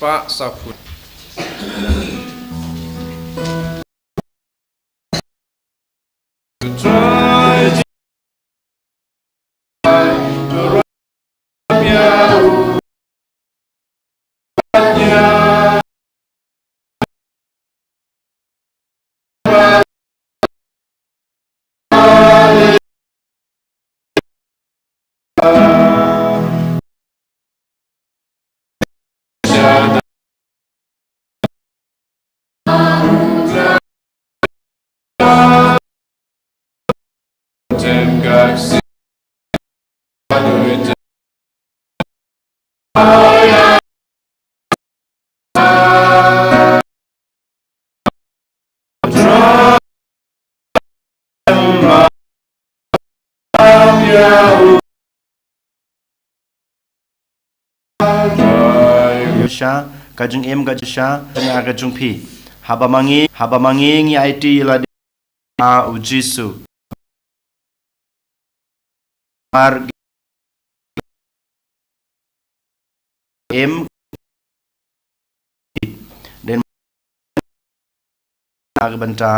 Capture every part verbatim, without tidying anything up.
Spah saw phew. Sha ka jingim ka jingshai ka jong phi. Haba ma ngi, haba ma ngi ngi aiti ïa lade ha u Jisu. Mar im den na ka bynta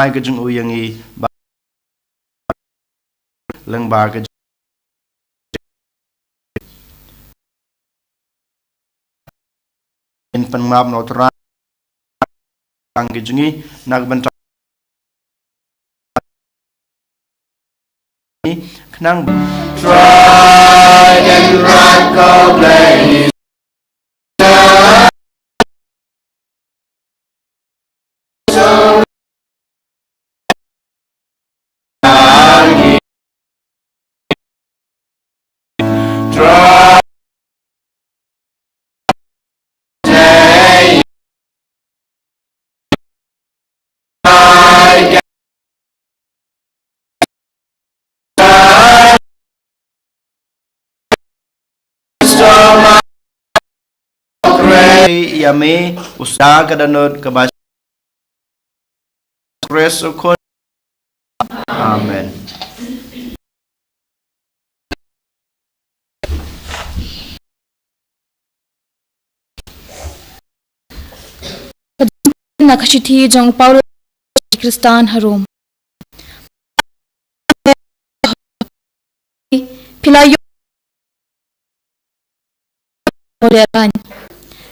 ai ka jong u ïa ngi ba lyngba ka jong in pynmap na u Trai. Tang ki jong ngi na ka bynta khnang Trai en rat ka Blei. Ïa me u sa ka dohnud kaba Khrist u Khun. Amen. Na ka shithi jong u Paulus ki Khristan ha Rom. Phi la ïoh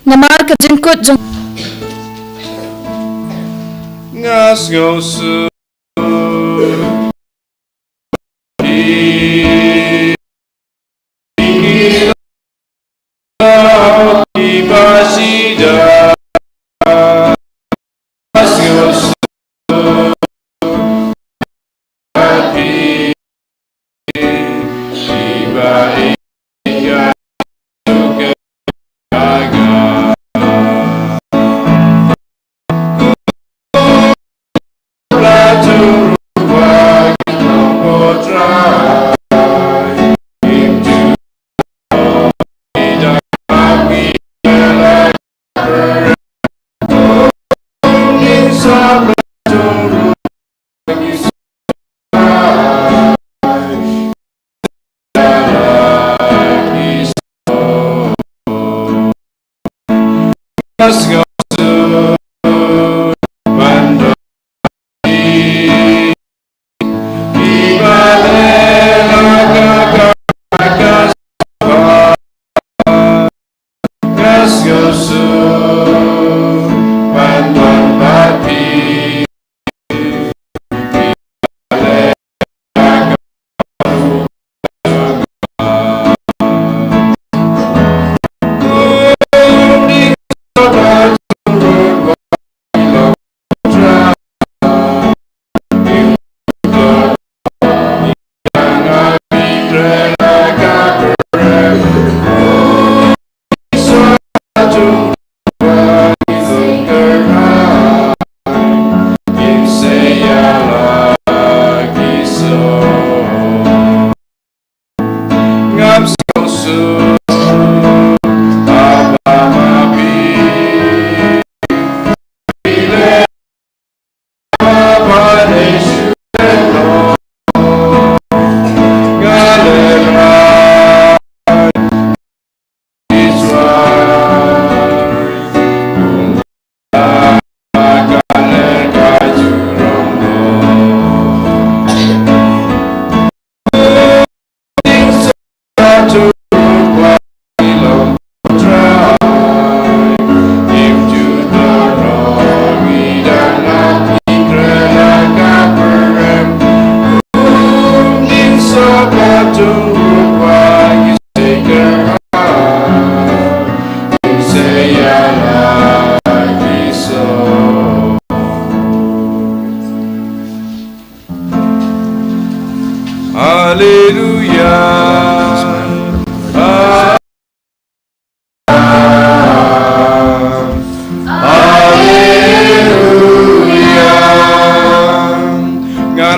namar ka jingkut jong nga sngew suk.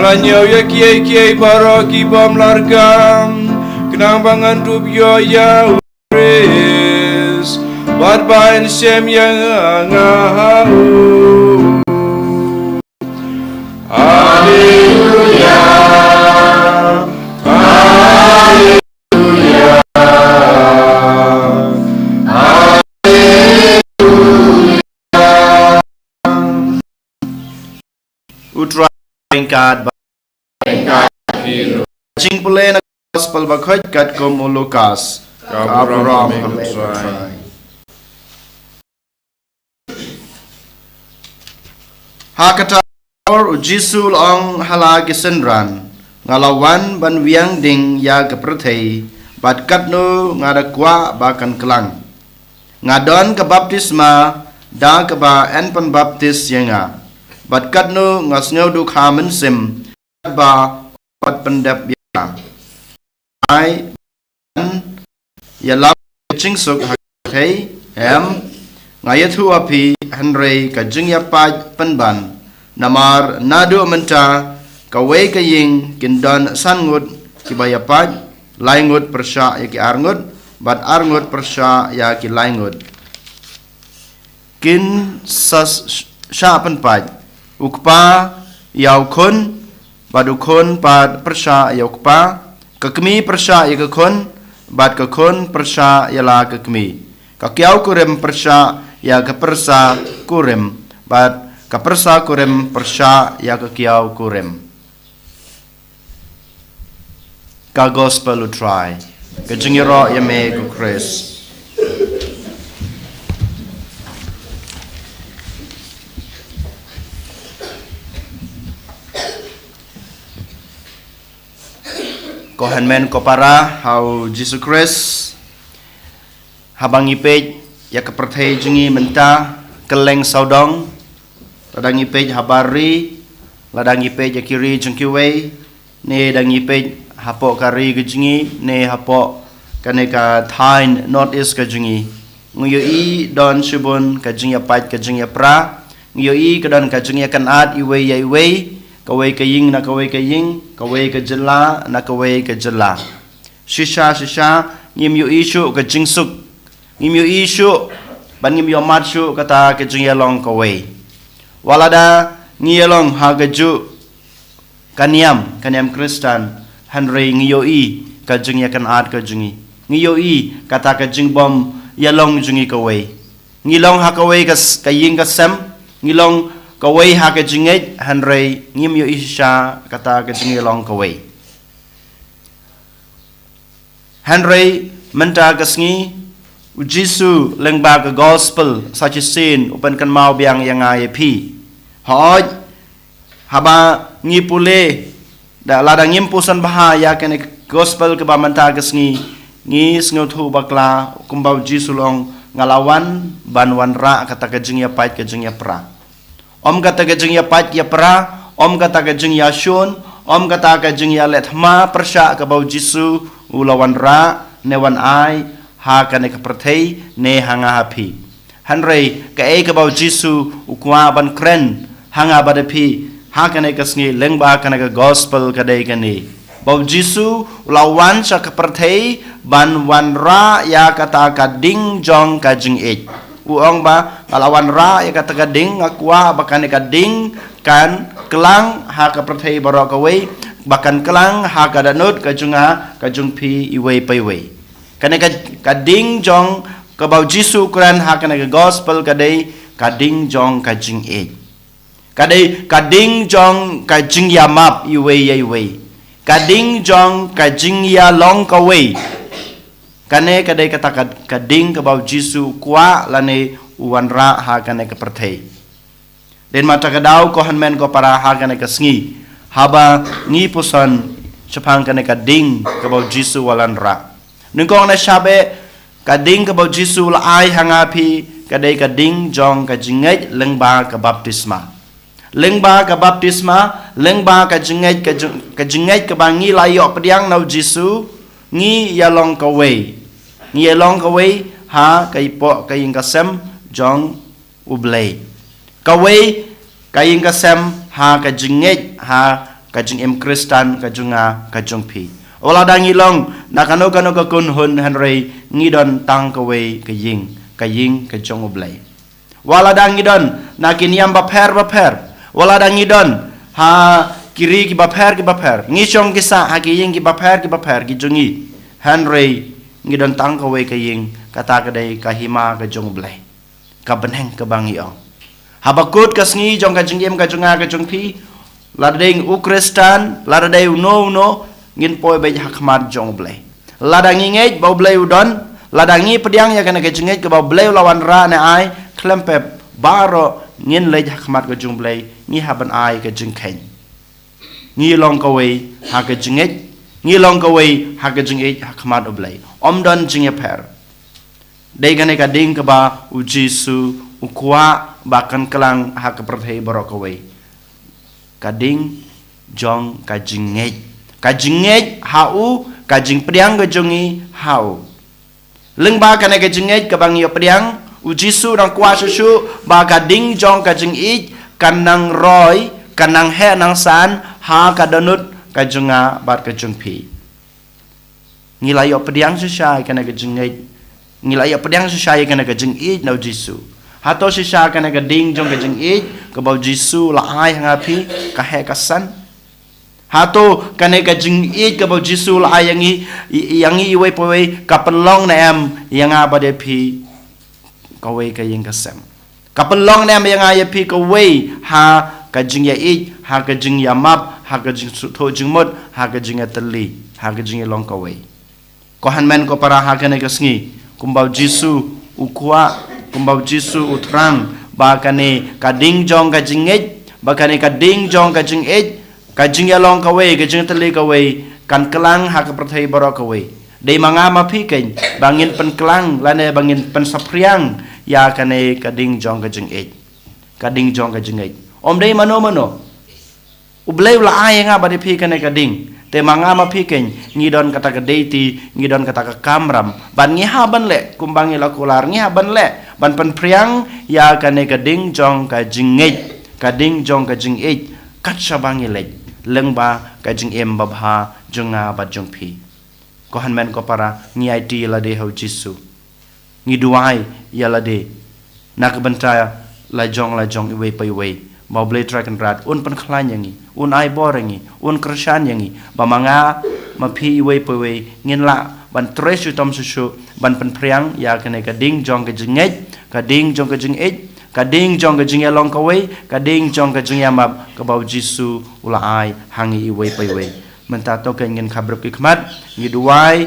Ngan ïoh ïa kiei kiei baroh ki bym lah kam, khnang ba ngan dup ïoh ïa u Khrist, bad ba yn shem ïa nga ha u. Haleluya. U Trai ryngkat bad. Jingpule na gospel bakhuid katkum u Lukas. Ka burom ha me, Trai. Ha kata ka por u Jisu u la ong ha la ki synran, nga la wan ban wiang ding ïa ka pyrthei, bad katno nga da kwah ba kan klang. Nga don ka baptisma da kaba yn pynbaptis ïa nga, bad katno nga sngew dukha mynsiem, bad ba wat pyndep ïa nga. Ai, ïalam ka jingsuk ha ka pyrthei, em, nga ïathuh ha phi, hynrei ka jingïapait pynban. Namar naduh mynta kawei ka ïing kin don san ngut kiba ïapait, lai ngut pyrshah ïa ki ar ngut, bad ar ngut pyrshah ïa ki lai ngut. Kin sa sh-, shah pynpait, u kpa ïa u khun, bad u khun pat pyrshah ïa u kpa, ka kmie pyrshah ïa ka khun, bad ka khun pyrshah ïa la ka kmie. Ka kiaw kurim pyrshah ïa ka pyrsa kurim, bad ka pyrsa kurim pyrshah ïa ka kiaw kurim. Ka gospel u Trai. Ka jingïaroh ïa me ko Khrist. Ko hynmen ko para ha u Jisu Khrist. Haba ngi peit ïa ka pyrthei jong ngi mynta, kylleng sawdong, lada ngi peit habar ri, lada ngi peit ïa ki ri jong kiwei, ne da ngi peit hapoh ka ri ka jong ngi, ne hapoh kane ka thaiñ North East ka jong ngi. Ngi ïohi don shibun ka jingïapait ka jingïapra, ngi ïohi ka don ka jingïakynad iwei ïa iwei, kawei ka ïing na kawei ka ïing, kawei ka jylla na kawei ka jylla. Shisha, shisha, ngim ïohi shuh ka jingsuk. Ngim ïohi shuh, ban ngim ïohmad shuh kata ka jingïalong kawei. Wat lada ngi ïalong ha kajuh ka niam, ka niam Khristan, hynrei ngi ïohi ka jingïakynad ka jong ngi. Ngi ïohi kata ka jingbym ïalong jong ngi kawei. Ngi long ha kawei ka s-, ka ïing ka sem, ngi long kawei ha ka jingngeit, hynrei ngim ïohi shisha kata ka jingïalong kawei. Hynrei mynta ka sngi, u Jisu lyngba ka gospel sa shisien u pynkynmaw biang ïa nga ïa phi. Hooid, haba ngi pule, da lada ngim puson bha ïa kane ka gospel kaba mynta ka sngi, ngi sngewthuh bakla kumba u Jisu u ong, nga la wan ban wanrah kata ka jingïapait ka jingïapra. Ym kata ka jingïapait ïapra, ym kata ka jingïashun, ym kata ka jingïaleh thma pyrshah kaba u Jisu u la wanrah ne wan ai ha kane ka pyrthei ne ha nga ha phi. Hynrei kaei kaba u Jisu u kwah ban kren ha nga bad ha phi ha kane ka sngi lyngba kane ka gospel ka dei kane. Ba u Jisu u la wan sha ka pyrthei ban wanrah ïa kata ka ding jong ka jingïeit. U ong ba nga la wanrah ïa kata ka ding, nga kwah ba kane ka ding kan klang ha ka pyrthei baroh kawei, ba kan klang ha ka dohnud ka jong nga, ka jong phi iwei pa iwei. Kane ka, ka ding jong kaba u Jisu u kren ha kane ka gospel ka dei ka ding jong ka jingïeit. Ka dei ka ding jong ka jingïamap iwei ïa iwei. Ka ding jong ka jingïalong kawei. Kane ka dei kata ka, ka ding kaba u Jisu u kwah lane u wanrah ha kane ka pyrthei. Dei namar kata ka daw ko hynmen ko para ha kane ka sngi, haba ngi puson shaphang kane ka ding kaba u Jisu u la wanrah. Nyngkong na shaba, ka ding kaba u Jisu u la ai ha nga ha phi, ka dei ka ding jong ka jingngeit lyngba ka baptisma. Lyngba ka baptisma, lyngba ka jingngeit, ka jing-, ka jingngeit kaba ngi la ïoh pdiang na u Jisu, ngi ïalong kawei. Ngi ïalong kawei ha ka ipoh ka ïing ka sem jong u Blei. Kawei ka ïing ka sem ha ka jingngeit ha ka jingim Khristan ka jong nga ka jong phi. Wat lada ngi long na kano kano ka kynhun, hynrei ngi don tang kawei ka ïing, ka ïing ka jong U Blei. Wat lada ngi don na ki niam bapher bapher, wat lada ngi don ha ki ri ki bapher ki bapher, ngi shong ngi sah ha ki ïing ki bapher ki bapher ki jong ngi, hynrei ngi don tang kawei ka ïing, kata ka dei ka hima ka jong U Blei, ka bneng kaba ngi ong. Haba kut ka sngi jong ka jingim ka jong nga ka jong phi, lada dei u Khristan, lada dei uno uno, ngin poi beit ha khmat jong U Blei. Lada ngi ngeit ba U Blei u don, lada ngi pdiang ïa kane ka jingngeit kaba U Blei u la wanrah ne ai, khlem pep baroh ngin leit ha khmat ka jong U Blei, ngi hap ban ai ka jingkheiñ. Ngi long kawei ha ka jingngeit, ngi long kawei ha ka jingngeit ha khmat U Blei. Ym don jingïapher. Dei kane ka ding kaba U Jisu u kwah ba kan klang ha ka pyrthei baroh kawei. Ka ding jong ka jingngeit. Ka jingngeit ha u, ka jingpdiang ka jong ngi ha u. Lyngba kane ka jingngeit kaba ngi ïa pdiang, U Jisu u dang kwah shuh shuh ba ka ding jong ka jingïeit kan nang roi, kan nang heh nang san ha ka dohnud ka jong nga bad ka jong phi. Ngi la ïoh pdiang shisha ïa kane ka jingngeit. Ngi la ïoh pdiang shisha ïa kane ka jingïeit na U Jisu. Hato shisha kane ka ding jong ka jingïeit kaba U Jisu u la ai ha nga phi ka heh ka san? Hato kane ka jingïeit kaba U Jisu u la ai ïa ngi, ïa ngi iwei pa iwei, ka pynlong ne em ïa nga bad ïa phi kawei ka ïing ka sem? Ka pynlong ne em ïa nga ïa phi kawei ha ka jingïaieit, ha ka jingïamap, ha ka jingsngewthuh jingmut, ha ka jingïatylli, ha ka jingïalong kawei? Ko hynmen ko para, ha kane ka sngi, kumba U Jisu u kwah, kumba U Jisu u thrang, ba kane ka ding jong ka jingngeit, ba kane ka ding jong ka jingïeit, ka jingïalong kawei, ka jingïatylli kawei, kan klang ha ka pyrthei baroh kawei. Dei ma nga ma phi keiñ ba ngin pynklang lane ba ngin pynsaphriang ïa kane ka ding jong ka jingïeit. Ka ding jong ka jingngeit. Ym dei mano mano. U Blei u la ai ïa nga bad ïa phi kane ka ding. Te ma nga ma phi keiñ ngi don kata ka duty, ngi don kata ka kamram. Ban ngi hap ban leh, kumba ngi la kular, ngi hap ban leh ban pynphriang ïa kane ka ding jong ka jingngeit, ka ding jong ka jingïeit, kat shaba ngi leit lyngba ka jingim babha jong nga bad jong phi. Ko hynmen ko para, ngi aiti ïa lade ha U Jisu. Ngi duwai ïa lade na ka bynta lajong lajong, iwei pa iwei, ba U Blei Trai Kynrad un pynkhlaiñ ïa ngi, un ai bor ïa ngi, un kyrshan ïa ngi, ba ma nga ma phi iwei pa iwei ngin lah ban trei shitom shuh shuh ban pynphriang ïa kane ka ding jong ka jingngeit, ka ding jong ka jingïeit, ka ding jong ka jingïalong kawei, ka ding jong ka jingïamap kaba U Jisu u la ai ha ngi iwei pa iwei. Mynta to keiñ ngin khapbrip ki khmat, ngi duwai,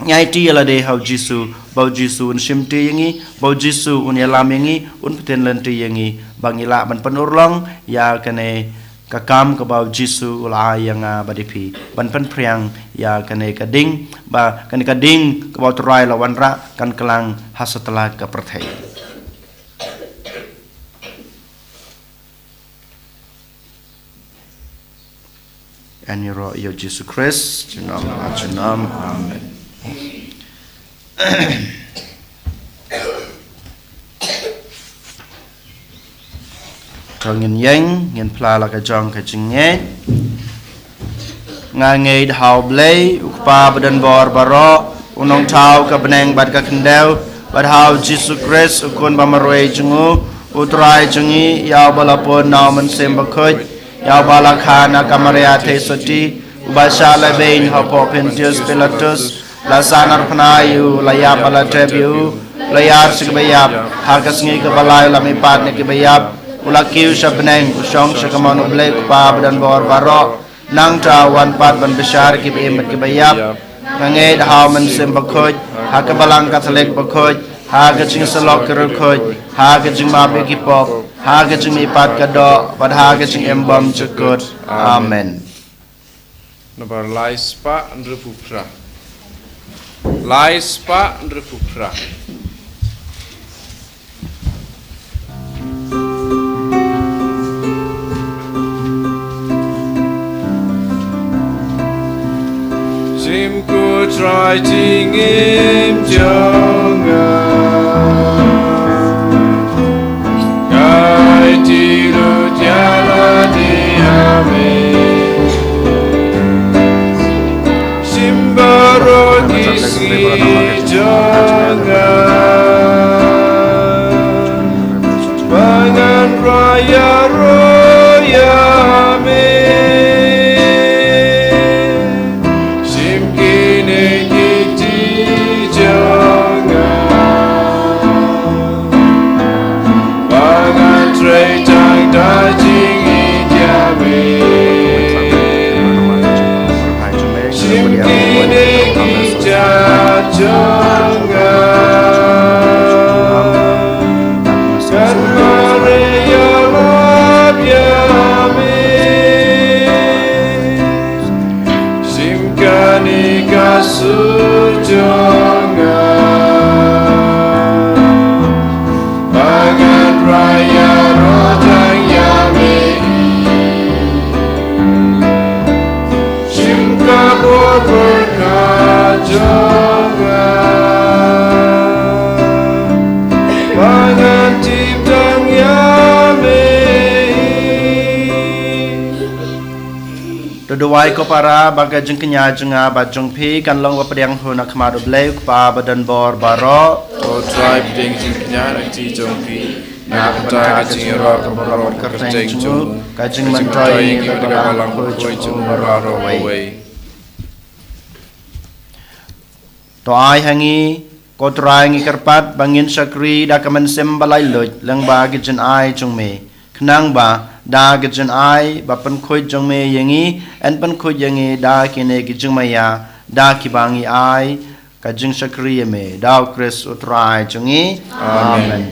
ngi aiti ïa lade ha U Jisu, ba U Jisu un shimti ïa ngi, ba U Jisu un ïalam ïa ngi, un pynlynti ïa ngi, ba ngi lah ban pynurlong ïa kane ka kam kaba U Jisu u la ai ïa nga bad ïa phi ban pynphriang ïa kane ka ding, ba kane ka ding kaba U Trai u la wanrah kan klang ha satlak ka pyrthei. Ïaroh ïa U Jisu Khrist junom ha junom. Amen. To ngin ïeng, ngin phla la ka jong ka jingngeit. Nga ngeit ha U Blei, U Kpa badonbor baroh, U Nongthaw ka bneng bad ka khyndew, bad ha U Jisu Khrist, U Khun ba marwei jong U, U Trai jong ngi, ïa uba la pun na U Mynsiem Bakhuid, ïa uba la kha na ka Maria Theisotti, uba shah lehbeiñ hapoh Pontius Pilatus, la sahnarphna ïa U, la ïap bad la tep ïa U, la ïar sha kaba ïap, ha ka sngi kaba lai U la mihpat na kiba ïap, U la kiew sha bneng, U shong sha kamon U Blei U Kpa badonbor baroh. Nangta U wan pat ban bishar ïa kiba im bad kiba ïap. Nga ngeit ha U Mynsiem Bakhuid, ha ka Balang Katholik bakhuid, ha ka jingïasyllok ki riewkhuid, ha ka jingmap ïa ki pop, ha ka jingmihpat ka doh, bad ha ka jingim bymjukut. Amen. Nambar lai spah hynriewphew phra. Lai spah hynriewphew phra. Jingkut Trai jingim jong nga. Ngai ti lut ïa lade, amen. Ïaroh ïa me, shim kine ki kti jong nga, ba ngan trei tang da jingïeit ïa me. Shim kine ki kti jong nga, kan mareh ïalap ïa me. Shim kane ka sur jong nga, ba ngan rai ïaroh tang ïa me. Shim ka bor pyrkhat jong nga, ba ngan tip tang ïa me. To duwai ko para ba ka jingkñia jong nga bad jong phi kan long ba pdiang hun ha khmat U Blei U Kpa ba don bor baroh. To Trai, pdiang jingkñia na ka kti jong phi, na ka bynta ka jingïaroh ka baroh ka kyrteng jong u, ka jingmyntoi ïa ka balang bakhuid jong u baroh kawei. To ai ha ngi, ko Trai, ngi kyrpad ba ngin shakri da ka mynsiem ba laitluid lyngba ka jingai jong me, khnang ba da ka jingai ba pynkhuid jong me ïa ngi, yn pynkhuid ïa ngi da kine ki jingmaïa, da kiba ngi ai ka jingshakri ïa me da U Khrist U Trai jong ngi. Amen. Amen.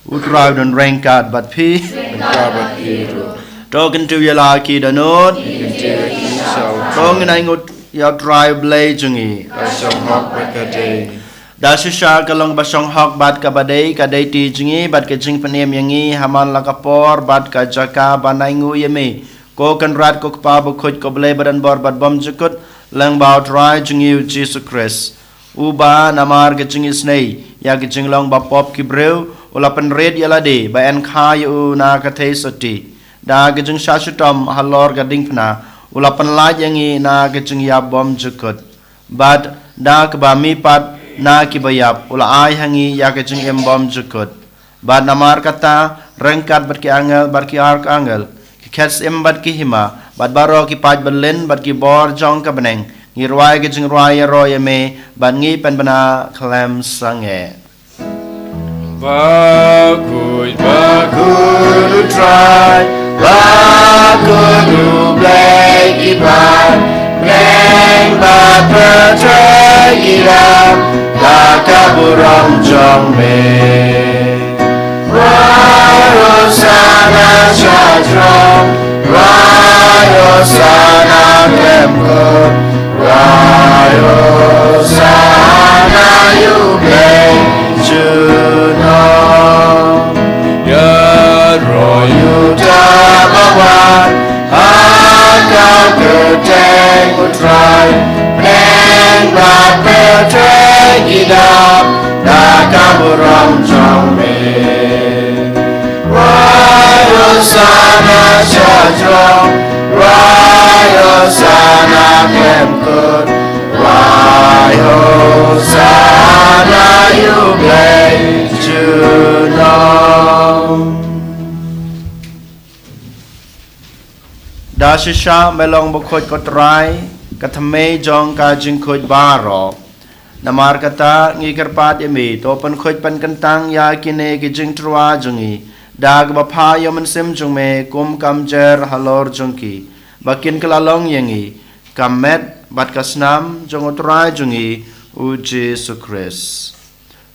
U Trai un don ryngkat bad phi. Ryngkat bad phi ruh. To kyntiew ïa la ki dohnud. Kyntiew ïa ki sha U Trai. To ngin ainguh ïa U Trai U Blei jong ngi. Ka shong hok bad ka dei. Da shisha ka long ba shong hok bad kaba dei, ka dei ti jong ngi bad ka jingpynim ïa ngi ha man la ka por bad ka jaka ban ainguh ïa me, ko Kynrad, ko Kpa bakhuid, ko Blei ba don bor bad bymjukut, lyngba U Trai jong ngi U Jisu Khrist. Uba namar ka jingisynei ïa ka jinglong bapop ki briew, u la pynrit ïa lade ba yn kha ïa u na ka theisotti. Da ka jingshah shitom halor ka diengphna, u la pynlait ïa ngi na ka jingïap bymjukut. Bad da kaba mihpat na kiba ïap, u la ai ha ngi ïa ka jingim bymjukut. Bad namar kata, ryngkat bad ki angel bad ki arkangel, ki khet syiem bad ki hima, bad baroh ki paid byllien bad ki bor jong ka bneng, ngi rwai ka jingrwai ïaroh ïa me, bad ngi pynbna khlem sangeh. Bakhuid, bakhuid U Trai, bakhuid U Blei ki paid, bneng bad pyrthei ki dap da ka burom jong me. Rwai Hosana sha throne, rwai Hosana khlem kut, rwai Hosana ïa U Blei junom. Ïaroh ïa uta ba wan ha ka kyrteng U Trai, bneng bad pyrthei ki dap da ka burom jong me. Rwai Hosana sha throne, rwai Hosana khlem kut, rwai Hosana ïa U Blei junom. Da shisha me long bakhuid ko Trai, ka thymmei jong ka jingkhuid baroh. Namar kata ngi kyrpad ïa me, to pynkhuid pynkyntang ïa kine ki jingtyrwa jong ngi da kaba phah ïa u Mynsiem jong me kum ka mjer halor jong ki, ba kin kylla long ïa ngi ka met bad ka snam jong U Trai jong ngi U Jisu Khrist.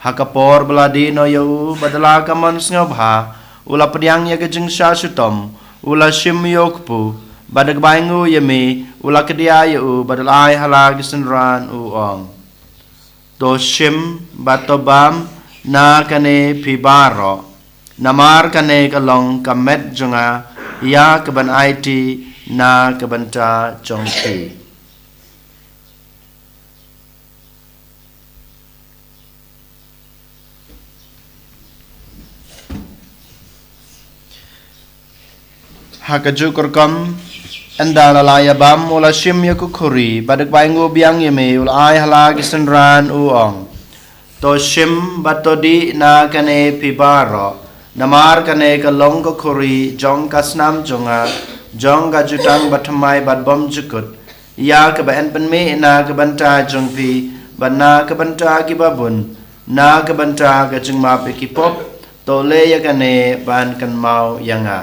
Ha ka por ba la die noh ïa u, bad da la ka mon sngewbha u la pdiang ïa ka jingshah shitom, u la shim ïa u kpu, bad da kaba ainguh ïa me u la kdiah ïa u, bad u la ai ha la ki synran u ong: To shim bad to bam na kane phi baroh, namar kane ka long ka met jong nga, ïa kaban aiti na ka bynta jong phi. Ha kajuh ka rukom, ynda la la ïa bam, u la shim ïa ka khuri, bad da kaba ainguh biang ïa me u la ai ha la ki synran u ong: To shim bad to dih na kane phi baroh, Namar kane ka long ka khuri jong ka snam jong nga, jong ka jutang bathymmai bad bymjukut, ïa kaba yn pynmih na ka bynta jong phi bad na ka bynta kiba bun, na ka bynta ka jingmap ïa ki pop. To leh ïa kane ban kynmaw ïa nga.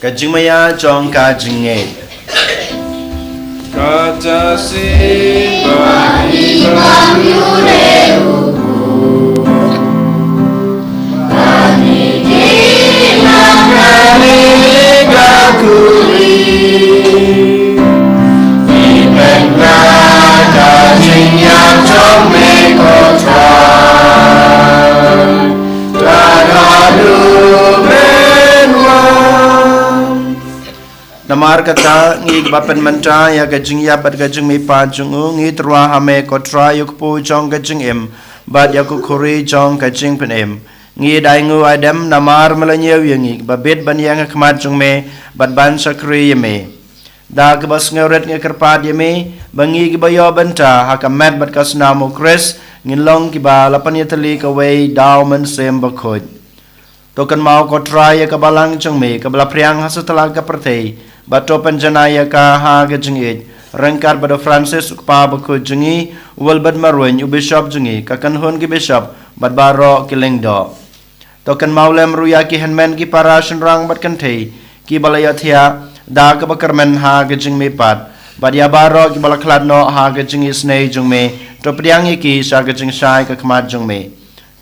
Ka jingmaïa jong ka jingngeit. Kata si bani bani Namar kata, ngi kiba pynmynta ïa ka jingïap bad ka jingmihpat jong u, ngi tyrwa ha me ko Trai ïa u kpu jong ka jingim bad ïa ka khuri jong ka jingpynim. Ngi dei ngu ai dem namar me la ñiew ïa ngi kiba bit ban ïeng ha khmat jong me bad ban shakri ïa me. Da kaba sngewrit ngi kyrpad ïa me ba ngi kiba ïoh bynta ha ka met bad ka snam u Khrist ngin long kiba la pynïatylli kawei da u Mynsiem Bakhuid. To kynmaw ko Trai ïa ka balang jong me kaba la phriang ha satlak ka pyrthei, bad to pynjanai ïa ka ha ka jingïeit, ryngkat bad u Francis u kpa bakhuid jong ngi, u Wilbert Marwein u bishop jong ngi, ka kynhun ki bishop bad baroh ki lyngdoh. To kynmaw lem ruh ïa ki hynmen ki para shynrang bad kynthei kiba la ïathiah da kaba kyrmen ha ka jingmihpat, bad ïa baroh kiba la khlad noh ha ka jingisynei jong me, to pdiang ïa ki sha ka jingshai ka khmat jong me.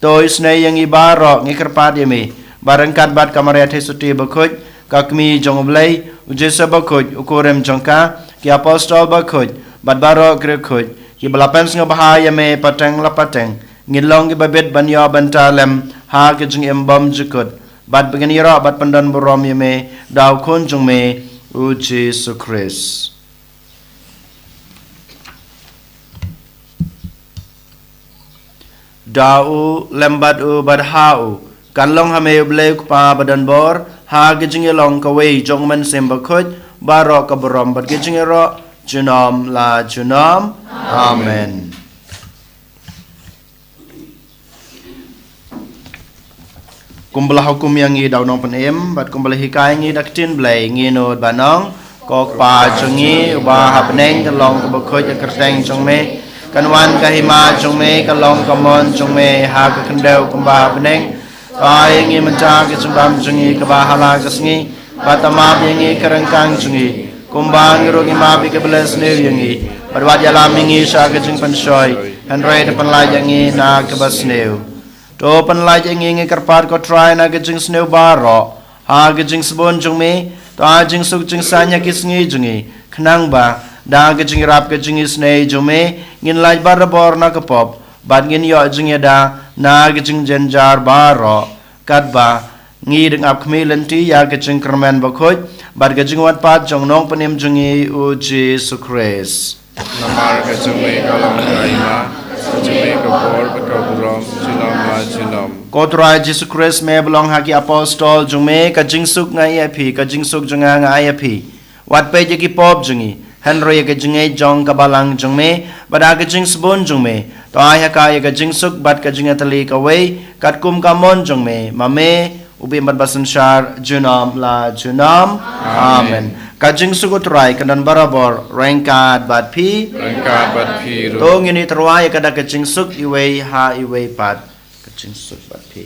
To isynei ïa ngi baroh, ngi kyrpad ïa me ba ryngkat bad ka Maria Theisotti bakhuid, ka Kmie jong u Blei, u Joseph bakhuid, u kurim jong ka, ki apostol bakhuid bad baroh ki riewkhuid kiba la pynsngewbha ïa me pateng la pateng, ngin long kiba bit ban ïoh bynta lem ha ka jingim bymjukut, bad ba ngin ïaroh bad pyndonburom ïa me da u Khun jong me, u Jisu Khrist. Da u, lem bad u, bad ha u, kan long ha me u Blei u Kpa badonbor, ha ka jingïalong kawei jong u Mynsiem Bakhuid, baroh ka burom bad ka jingïaroh junom la junom. Amen. Kumba la hukum ïa ngi da u Nongpynim bad kumba la hikai ngi da ka ktien Blei, ngin nud ban ong: Ko Kpa jong ngi uba ha bneng, kan long kaba khuid ka kyrteng jong me, kan wan ka hima jong me, kan long ka mon jong me ha ka khyndew kumba ha bneng. To ai ïa ngi mynta ka jingbam jong ngi kaba ha la ka sngi, bad to map ïa ngi ka ryngkang jong ngi, kumba ngi ruh ngi map ïa kiba leh sniew ïa ngi, bad wat ïalam ïa ngi sha ka jingpynshoi, hynrei to pynlait ïa ngi na kaba sniew. To pynlait ïa ngi, ngi kyrpad ko Trai, na ka jingsniew baroh, ha ka jingsbun jong me, to ai jingsuk jingsaiñ ha ki sngi jong ngi, khnang ba da ka jingïarap ka jingisynei jong me, ngin lait barabor na ka pop, bad ngin ïoh jingïada na ka jingjynjar baroh, katba ngi dang ap khmih lynti ïa ka jingkyrmen bakhuid bad ka jingwan pat jong u Nongpynim jong ngi, u Jisu Khrist. Namar ka jong me ka long ka hima, ka jong me ka bor bad ka burom junom la junom. Ko Trai Jisu Khrist, me ba ong ha ki apostol jong me: Ka jingsuk nga ai ïa phi, ka jingsuk jong nga nga ai ïa phi. Wat peit ïa ki pop jong ngi, hynrei ïa ka jingngeit jong ka balang jong me, bad da ka jingsbun jong me, to ai ha ka ïa ka jingsuk bad ka jingïatylli kawei, katkum ka mon jong me, ma me u bym bad basynshar junom la junom. Amen. Amen. Ka jingsuk u Trai kan don barabor ryngkat bad phi. Ryngkat bad phi ruh. To ngin ïatyrwa ïa ka da ka jingsuk iwei ha iwei pat. Ka jingsuk bad phi.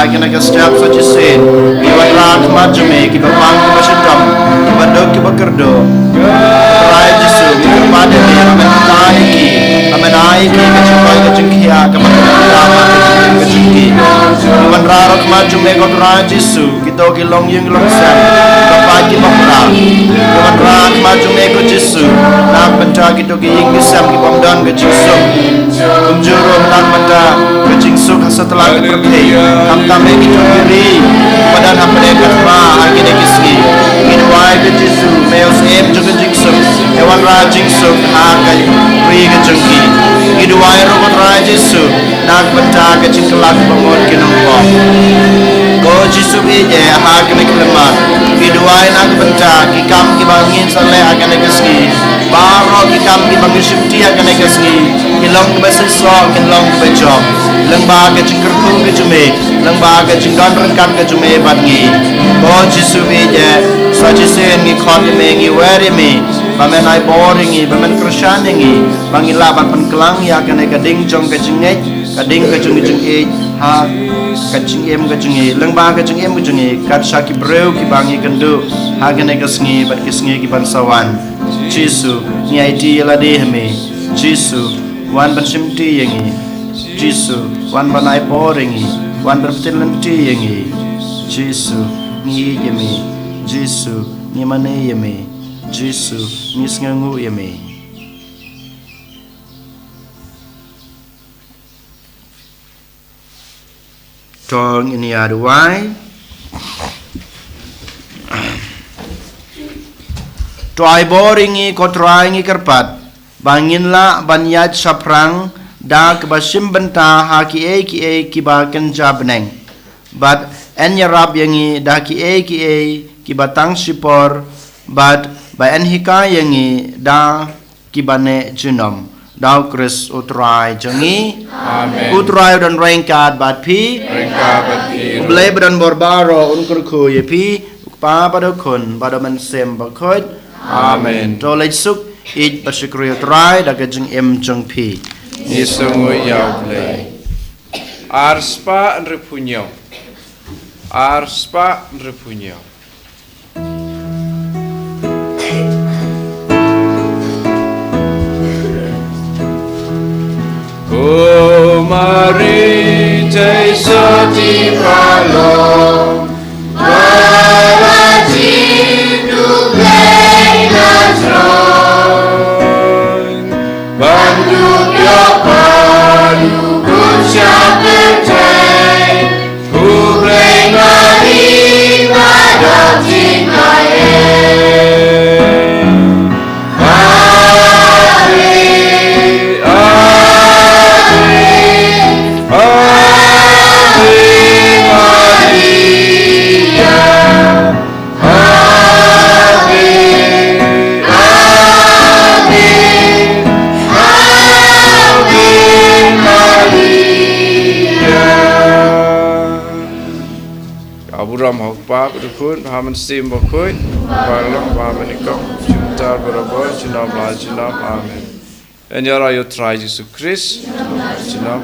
Kine ki step sa shisien, ki wanrah khmat jong me, kiba pang kiba shitom, kiba duk kiba kyrduh. Trai Jisu, ngi kyrpad ïa me, ba men kyrpad ïa ki, ba men ai ïa ki ka jingkoit ka jingkhiah, kaba ka jingkhiah, ka jingkhiah ka jong ki. Ngi wanrah khmat jong me ko Trai Jisu, kito ki longïing longsem, kiba pait kiba pra. Ngi wanrah khmat jong me ko Jisu, na ka bynta kito ki ïing ki sem ki bym don ka jingsuk. Kumjuh ruh na ka bynta ka jingsuk ha satlak ka pyrthei. Khamtam ïa kito ki ri ba don hapdeng ka thma ha kine ki sngi. Ngi duwai ko Jisu, me u Syiem jong ka jingsuk, me wanrah jingsuk ha ka ri ka jong ki. Ngi duwai ruh ko Trai Jisu, na ka bynta ka jingkylla kaba mut ki nongpop. Ko Jisu, ïeit eh, ha kane ka khyllipmat ngi duwai na ka bynta ki kam kiba ngin sa leh ha kane ka sngi. Baroh ki kam kiba ngin shim ha kane ka sngi, kin long kaba seisoh, kin long kaba jop, lyngba ka jingkyrkhu ka jong me, lyngba ka jingdon ryngkat ka jong me bad ngi. Ko Jisu, ïeit eh, sa shisien ngi khot ïa me, ngi wer ïa me, ba men ai bor ïa ngi, ba men kyrshan ïa ngi, ba ngin lah ban pynklang ïa kane ka ding jong ka jingngeit, ka ding ka jong ka jingïeit ha ka jingim ka jong ngi, lyngba ka jingim ka jong ngi, kat sha ki briew kiba ngi kynduh ha kane ka sngi bad ki sngi ki ban sa wan. Jisu, ngi aiti ïa lade ha me. Jisu, wan ban shimti ïa ngi. Jisu, wan ban ai bor ïa ngi, wan ban pyntip lynti ïa ngi. Jisu, ngi ïeit ïa me. Jisu, ngi mane ïa me. Jisu, ngi sngewnguh ïa me. To ngin ïa duwai. To ai bor ïa ngi ko Trai, ngi kyrpad ba ngin lah ban ïaid shaphrang da kaba shim bynta ha kiei kiei kiba kynja bneng, bad yn ïarap ïa ngi da kiei kiei kiba tang shipor, bad ba yn hikai ïa ngi da kiba neh junom. Da U Khrist U Trai jong ngi. Amen. U Trai u don ryngkat bad phi. Ryngkat bad phi ruh. U Blei ba don bor baroh un kyrkhu ïa phi, U Kpa bad U Khun bad U Mynsiem Bakhuid. Amen. To leit suk, ïeit bad shakri U Trai da ka jingim jong phi. Ngi sngewnguh ïa U Blei. Arspah hynriewphew hynñiew. Arspah hynriewphew hynñiew. Ko Mari te sati palo, pala ti tu play na tron. Bandu pio palu kun siapa te. Ka burom ha U Kpa, bad U Khun, bad U Mynsiem Bakhuid, ba long ba mynnyngkong, junom barabor, junom la junom. Amen. Yn ïaroh ïa U Trai Jisu Khrist. Junom.